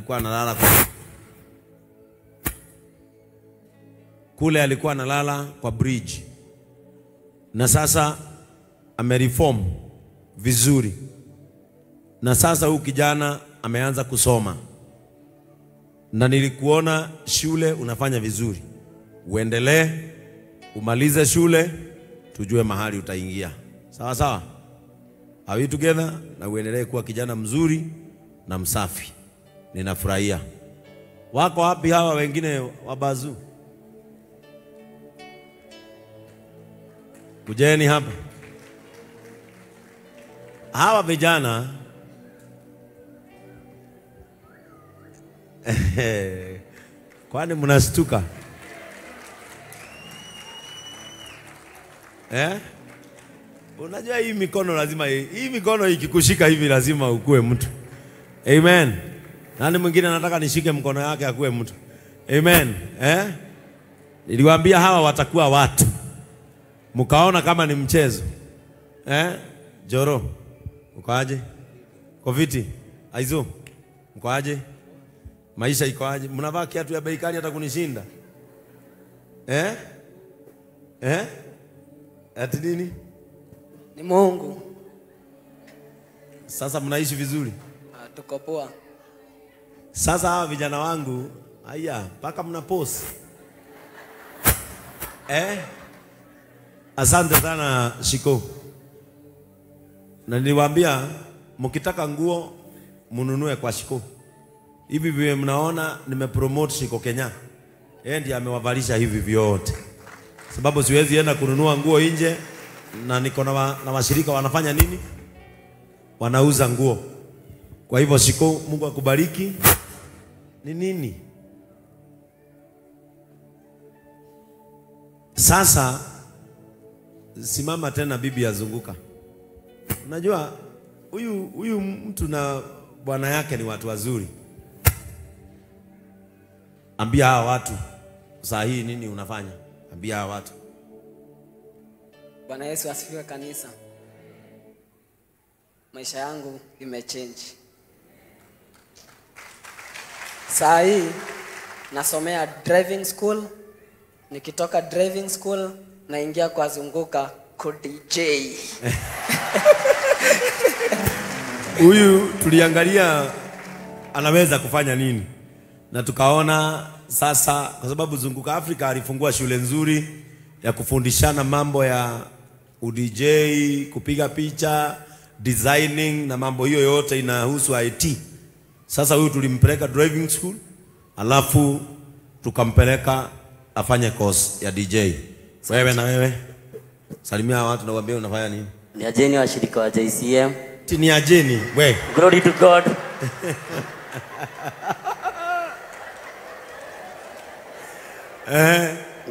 Alikuwa analala kule, alikuwa analala kwa bridge. Na sasa amereform vizuri. Na sasa huyu kijana ameanza kusoma. Na nilikuona shule unafanya vizuri. Uendelee, umalize shule, tujue mahali utaingia. Sawa sawa? Are we together? Na uendelee kuwa kijana mzuri na msafi. Ninafurahia. Wako wapi hawa wengine wabazu? Kujeni hapa. Hawa vijana kwani mnastuka? Eh? Unajua hii mikono lazima, hii mikono ikikushika hivi lazima ukue mtu. Amen. Nani mwingine anataka nishike mkono yake akue mtu? Amen. Eh? Niliwaambia hawa watakuwa watu. Mkaona kama ni mchezo. Eh? Joro, uko aje? Koviti, Aizo, mko aje? Maisha iko aje? Mnavaa kiatu ya bei kali hata kunishinda. Eh? Eh? Ati nini? Ni Mungu. Sasa mnaishi vizuri? Tuko poa. Sasa hawa vijana wangu, haya, mpaka mna post. Eh? Asante sana Shiko. Na niliwaambia mkitaka nguo mnunue kwa Shiko. Hivi vile mnaona nimepromote Shiko Kenya. Yeye ndiye amewavalisha hivi vyote. Sababu siwezi enda kununua nguo nje na niko na washirika wanafanya nini? Wanauza nguo. Kwa hivyo Shiko, Mungu akubariki. Ni nini? Sasa simama tena bibi azunguka. Unajua huyu mtu na bwana yake ni watu wazuri. Ambia hawa watu saa hii nini unafanya? Ambia hawa watu. Bwana Yesu asifiwe kanisa. Maisha yangu imechange. Saa hii nasomea driving school. Nikitoka driving school naingia kwa Zunguka ku DJ. Huyu tuliangalia anaweza kufanya nini. Na tukaona sasa, kwa sababu Zunguka Afrika alifungua shule nzuri ya kufundishana mambo ya DJ, kupiga picha, designing na mambo hiyo yote inahusu IT. Sasa huyu tulimpeleka driving school, alafu tukampeleka afanye course ya DJ. Wewe na wewe salimia watu na waambie unafanya nini? Ni ajeni washirika wa JCM. Ni ajeni we. Glory to God.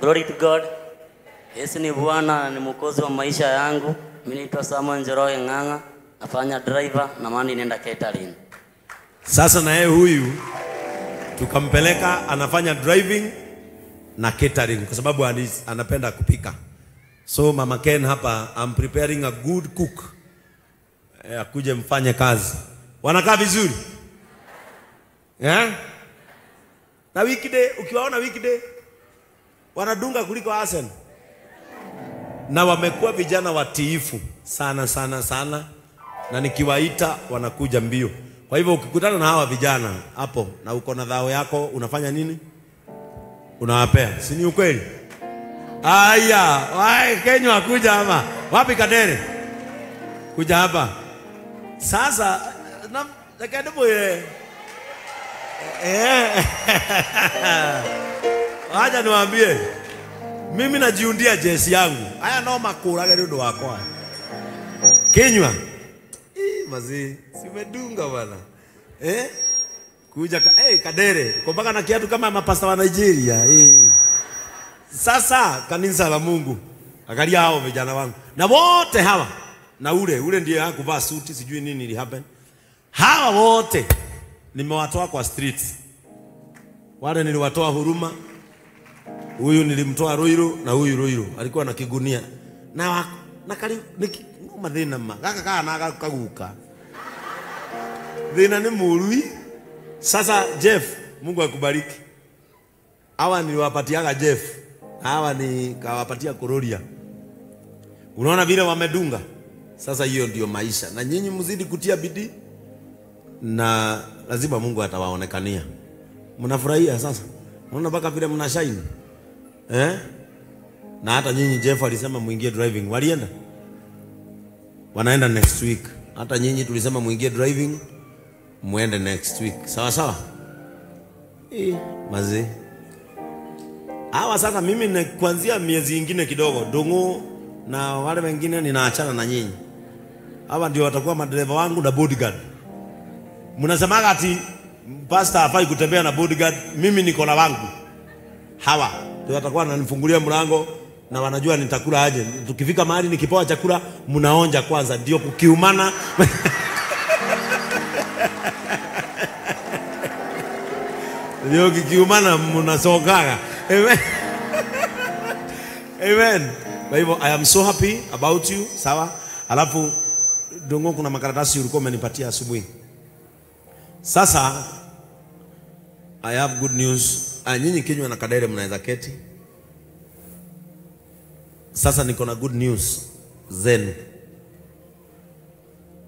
Glory to God. Yesu ni Bwana, ni mwokozi wa maisha yangu. Mimi naitwa Samuel Njoroge Ng'ang'a, nafanya driver na maana ninaenda catering. Sasa na yeye huyu tukampeleka anafanya driving na catering kwa sababu anapenda kupika. So Mama Ken hapa, I'm preparing a good cook. Akuje mfanye kazi. Wanakaa vizuri? Eh? Na weekday, ukiwaona weekday wanadunga kuliko Arsenal. Na wamekuwa vijana watiifu sana sana sana, na nikiwaita wanakuja mbio. Kwa hivyo ukikutana na hawa vijana hapo na uko na dhao yako, unafanya nini? Unawapea. Si ni ukweli? Aya, wae Kenya kuja hapa. Wapi Kadere? Kuja hapa. Sasa na kadebo ile. Acha niwaambie. Mimi najiundia jesi yangu. Haya no makuraga ndio wako. Kenywa. Mazi, si umedunga bwana. Eh? Kuja Kadere, uko mpaka na kiatu kama mapasta wa Nigeria. Sasa kanisa la Mungu, angalia hao vijana wangu. Na wote hawa, na ule ndiye hakuvaa suti, sijui nini ili happen. Hawa wote nimewatoa kwa streets. Wale niliwatoa Huruma. Huyu nilimtoa Ruiru na huyu Ruiru alikuwa na kigunia. Na na kali mathina ma gaka kana kaguka. Thina ni murui. Sasa Jeff, Mungu akubariki. Hawa niliwapatiaga Jeff. Hawa nikawapatia Kororia. Unaona vile wamedunga? Sasa hiyo ndio maisha. Na nyinyi mzidi kutia bidii na lazima Mungu atawaonekania. Mnafurahia sasa? Unaona mpaka vile mna shine. Eh? Na hata nyinyi Jeff alisema muingie driving. Walienda? Wanaenda next week. Hata nyinyi tulisema muingie driving, muende next week. Sawa sawa? Mazee. Hawa sasa mimi ni kuanzia miezi ingine kidogo, Dongo na wale wengine ninaachana na nyinyi. Hawa ndio watakuwa madereva wangu na bodyguard. Mnasemaga ati pastor hafai kutembea na bodyguard, mimi niko na wangu. Hawa ndio watakuwa wananifungulia mlango na wanajua nitakula aje. Tukifika mahali nikipewa chakula mnaonja kwanza ndio kukiumana. Ndio kikiumana mnasogaga. Amen. Amen. Kwa hivyo I am so happy about you, sawa? Alafu Dongo kuna makaratasi ulikuwa umenipatia asubuhi. Sasa I have good news. Nyinyi Kinywa na Kadere mnaweza keti. Sasa niko na good news zenu.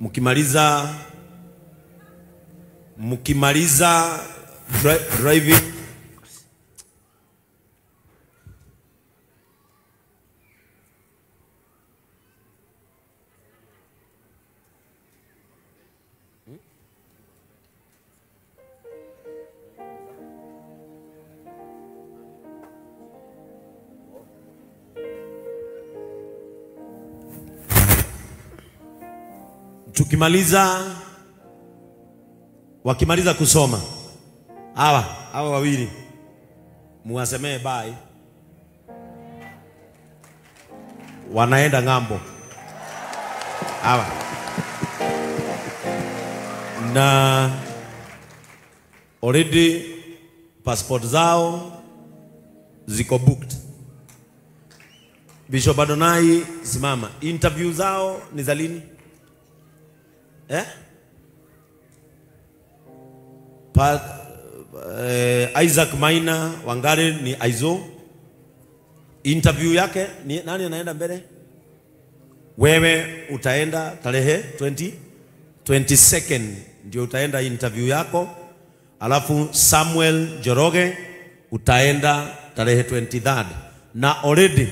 Mkimaliza driving wakimaliza kusoma hawa wawili muwasemee bye, wanaenda ng'ambo hawa, na already passport zao ziko booked. Bishop Adonai, simama. Interview zao ni za lini? Isaac Maina Wangare ni Aizo. Interview yake ni nani anaenda mbele? Wewe utaenda tarehe 22nd ndio utaenda interview yako. Alafu Samuel Njoroge utaenda tarehe 23rd. Na already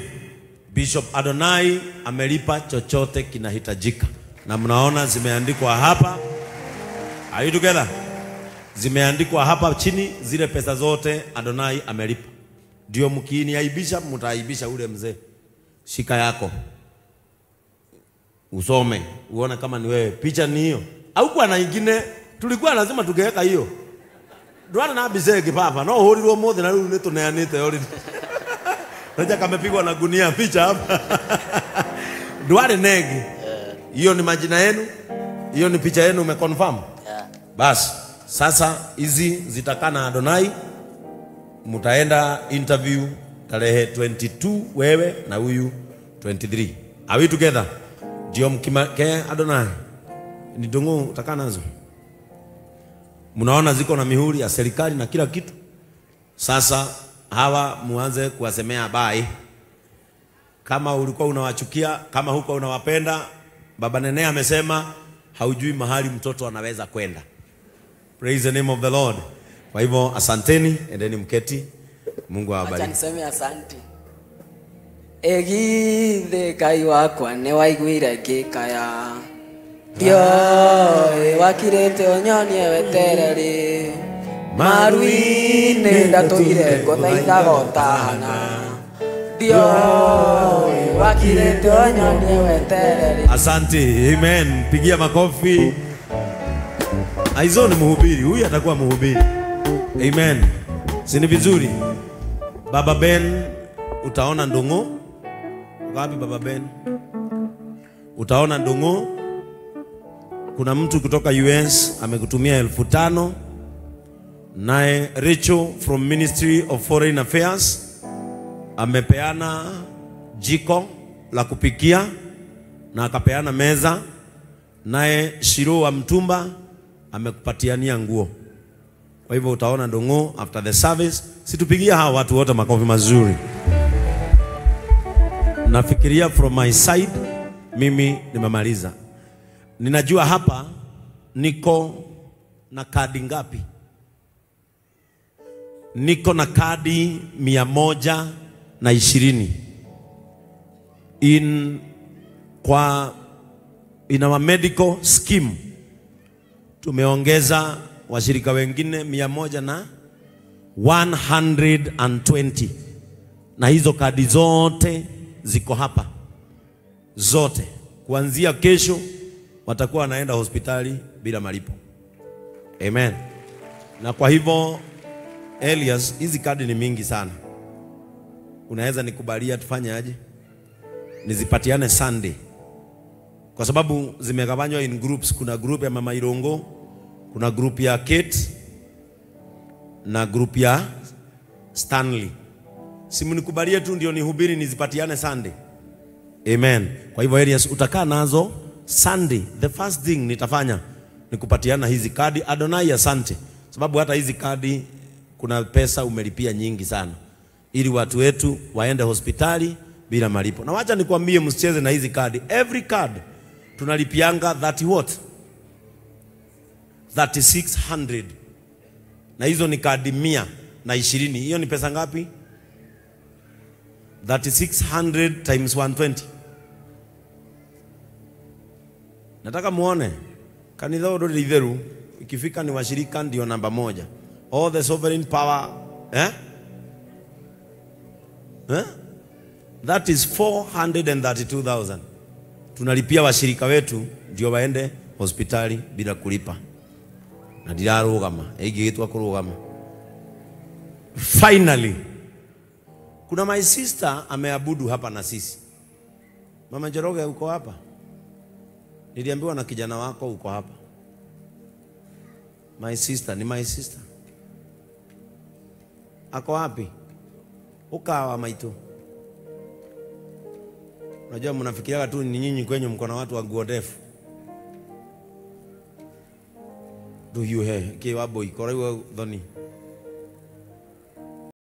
Bishop Adonai amelipa chochote kinahitajika. Na mnaona zimeandikwa hapa. Are you together? Zimeandikwa hapa chini zile pesa zote Adonai amelipa. Ndio mkiniaibisha mtaaibisha ule mzee. Shika yako. Usome, uone kama ni wewe. Picha ni hiyo. Au kwa na ingine tulikuwa lazima tugeweka hiyo. Ndwana na bisege papa. No horirwo mothe na riu nituneanite already. Raja kamepigwa na gunia picha hapa. Ndware negi. Hiyo ni majina yenu. Hiyo ni picha yenu umeconfirm. Yeah. Bas, sasa hizi zitakaa na Adonai. Mutaenda interview tarehe 22 wewe na huyu 23. Are we together? Ndio mkimake Adonai. Ni Dongo utakaa nazo. Mnaona ziko na mihuri ya serikali na kila kitu. Sasa hawa muanze kuwasemea bye. Kama ulikuwa unawachukia, kama huko unawapenda, Baba Nene amesema haujui mahali mtoto anaweza kwenda. Praise the name of the Lord. Kwa hivyo asanteni, endeni mketi. Mungu awabariki. Acha niseme asante. Egithe Ngai wakwa nĩ waiguire ngĩkaya. Ndiũĩ wakirĩte ũnyonie wetereri. Maru-inĩ ndatũire ngũthaithaga ũtahana. Ndiũĩ wakirĩte ũnyonie wetereri. Asante, amen. Pigia makofi. Aizo ni mhubiri, huyu atakuwa mhubiri. Amen. Si ni vizuri? Baba Ben, utaona Ndongo. Wapi Baba Ben? Utaona Ndongo. Kuna mtu kutoka US amekutumia 5,000. Naye Rachel from Ministry of Foreign Affairs amepeana jiko la kupikia na akapeana meza. Naye Shiro wa Mtumba amekupatiania nguo. Kwa hivyo utaona Ndung'u after the service. Situpigia hawa watu wote makofi mazuri. Nafikiria from my side mimi nimemaliza. Ninajua hapa niko na kadi ngapi? Niko na kadi 120 in our medical scheme. Tumeongeza washirika wengine 120, na hizo kadi zote ziko hapa zote. Kuanzia kesho watakuwa wanaenda hospitali bila malipo. Amen. Na kwa hivyo Elias, hizi kadi ni mingi sana. Unaweza nikubalia tufanye aje? Nizipatiane Sunday. Kwa sababu zimegawanywa in groups. Kuna group ya Mama Irongo, kuna group ya Kate na group ya Stanley. Simunikubalie tu ndio nihubiri nizipatiane Sunday. Amen. Kwa hivyo Elias, utakaa nazo Sunday. The first thing nitafanya ni kupatiana hizi kadi. Adonai, asante. Sababu hata hizi kadi kuna pesa umelipia nyingi sana, ili watu wetu waende hospitali bila malipo. Na wacha nikwambie, msicheze na hizi kadi. Every card tunalipianga 30 what? 3600. Na hizo ni kadi 120. Hiyo ni pesa ngapi? 3600 times 120. Nataka muone kanitha undu ritheru ikifika ni washirika ndio namba 1. All the sovereign power, eh? Eh? That is 432,000. Tunalipia washirika wetu ndio waende hospitali bila kulipa. Na ndirarugama, igitwa kurugama. Finally, kuna my sister ameabudu hapa na sisi. Mama Njoroge, uko hapa? Niliambiwa na kijana wako uko hapa. My sister, ni my sister. Ako wapi? Ukawa maitu. Unajua mnafikiriaga tu ni nyinyi kwenyu mko na watu wa nguo ndefu. Do you hear? Ki wabo ikora iwe dhoni.